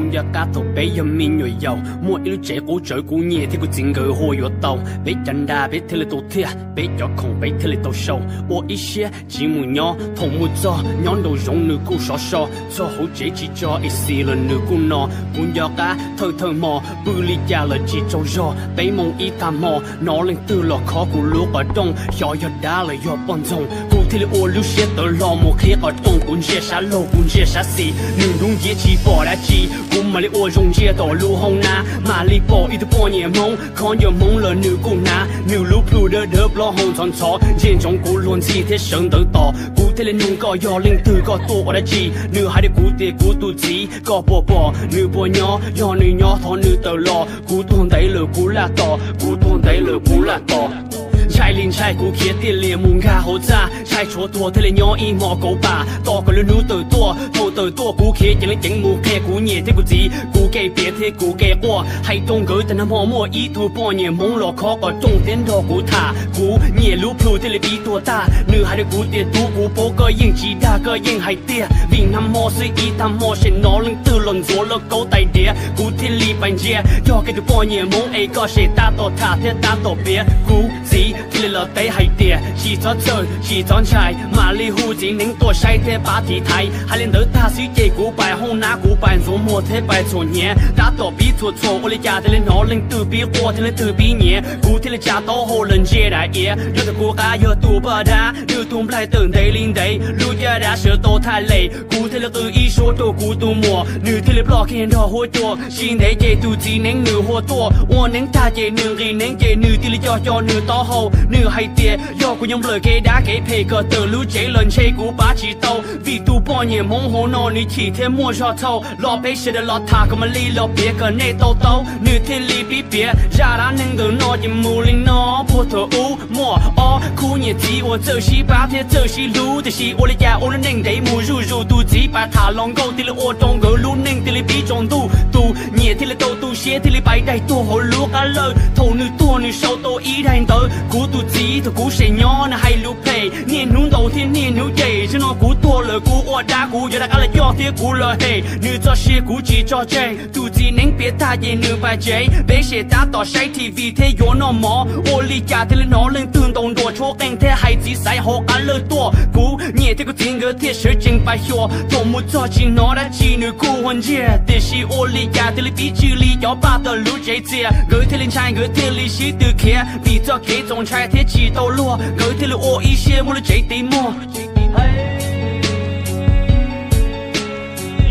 Kuv nco qab thaum peb yog me nyuam yaus, muaj ib lub tsev qub tsawv, kuv niam thiab kuv txiv nkawd hu yuav tau. Peb cov nra peb thiaj li tau thiaj, peb cov khoom peb thiaj li tau sau. Ua ib siab tsis mus nyob, thaum mus txog nyob nraum zoov nws kuj sov so. Txog hauv tsev tsis tso ib xis los nws kuj no. Kuv nco qab thawj thawj hmo, pw li cas los tsis tsaug zog. Peb moos ib tag hmo, hnov leej twg los khov kuv lub qhov rooj. Xyov yog dab los yog poj ntxoog, kuv thiaj li ua lub siab tawv hlo mus qhib qhov rooj. Kuv ntsia sab laug kuv ntsia sab xis, nws hnub nciab tsis pom dab tsi. Kuv mam li ua zoo ntsia tom lub hoob nab, mam li pom ib tug poj niam Hmoob, khov ncaws Hmoob los nws kuj hnav. Nws lub plhu dawb dawb plaub hau ntxhov ntxhov, ntsia ntsoov kuv luag ntxhi thiab sawv ntawd tos. Kuv thiaj li nug koj yog leej twg, koj tuaj ua dab tsi. Nws hais rau kuv tias kuv tus txiv, koj puas pom nws puas nyob, yog nws nyob thov nws tawm los. Kuv tuag ntev lawm kuv laj tos, kuv tuag ntev lawm kuv laj tos. Ntshai li ntshai kuv khiav tiaj lias mus nkag hauv txaj, ntshai tshuav tuag thiaj li nyob ib hmo kauv pam, tos kom lwm hnub tawm tuaj. Thaum tawm tuaj kuv khiav ceev li ceev mus qhia kuv niam thiab kuv txiv kuv kev piav thiab kuv kev quaj. Hais rau nkawd tias nag hmo muaj ib tug poj niam Hmoob los khov qhov rooj thiab nrog kuv tham. Kuv niam lub plhu thiaj li pib tuag tag, nws hais rau kuv tias tub, kuv paub koj yeej tsis dag, koj yeej hais tiag. Vim nag hmo xwb ib tag hmo sem hnov leej twg los ntxuav lauj kaub tais diav. Kuv thiaj li pais ntsia, yog koj tus poj niam Hmoob es koj sem tab tom tham thiab tab tom piav. Kuv txiv thiaj li los teb hais tias tsis txhob txhawj tsis txhob ntshai, mam li hu txiv neeb tuaj saib thiab pab tiv thaiv. Hais li ntawd tag xwb ces kuv pais hoob nab, kuv pais ntxuav muag thiab pais txhuam hniav, tab tom pib txhuam txhuam ua li cas thiaj li hnov leej twg pib quaj thiab leej twg pib nyiav. Kuv thiaj li tsa taub hau los ntsia daim iav, nyob tau kuv qab yog tus poj dab, nws tus nplaig tawm ntev li ntev, lub caj dab sawv tau thaj les. Kuv thiaj li qw ib suab rau kuv tus muam, nws thiaj li ploj kiag nrog huab cua. Tsis ntev ces tus txiv neeb nws hu tuaj, ua neeb tag ces nws nqis neeb ces nws thiaj li coj coj nws taub hau. Nws hais tias yog kuv nyob nplawm kev dab kev phem kom tawm lub tsev los ntshe kuv pab tsis tau, vim tus poj niam Hmoob hauv no nws chim thiab muaj zog txhaum. Los peb sawv daws los tham kom mam li los piav kom nej tau taub. Nws thiaj li pib piav zaj dab neeg ntawm no ces mus li no. Puag thaum ub muaj ob khub niam txiv uas txawj sib pab thiab txawj sib hlub, tiam sis ua li cas ua lub neej ntev mus zuj zus, tus txiv pais tham hluas nkauj thiaj li ua rau nkawd lub neej thiaj li pib tsaus ntuj. Tus niam thiaj li tau tu siab thiaj li pais daig tuag hauv lub qab lawj. Thaum nws tuag nws sau tau ib daim ntawv, kuv tus txiv thaum kuv sem nyob nws hais lus phem, niaj hnub ntaus thiab niaj hnub cem. Zaum no kuv tuag lawm kuv ua dab kuv yuav rov qab los coj thiab kuv los hem. Nws txoj sia kuv tsis tso tseg. Tus txiv neeb piav tag ces nws pais tsev, peb sem tab tom saib T V thiab yuav noj mov. Ua li cas thiaj li hnov leej twg ntaus nruas tshuab qeej thiab hais txiv xaiv hauv qab lawj tuaj. Kuv niam thiab kuv txiv nkawd thiaj sawv tsees pais xyuas, thaum mus txog tsis hnov dab tsi nws kuj hu ntsiag, tiam sis ua li cas thiaj li pib tsw li cov paj tawm lub tsev txias. Nkawd thiaj li ntshai nkawd thiaj li sib tw khiav, vim txoj kev txaus ntshai thiab tsis tau luag, nkawd thiaj li ua ib siab muab lub tsev tiv muag.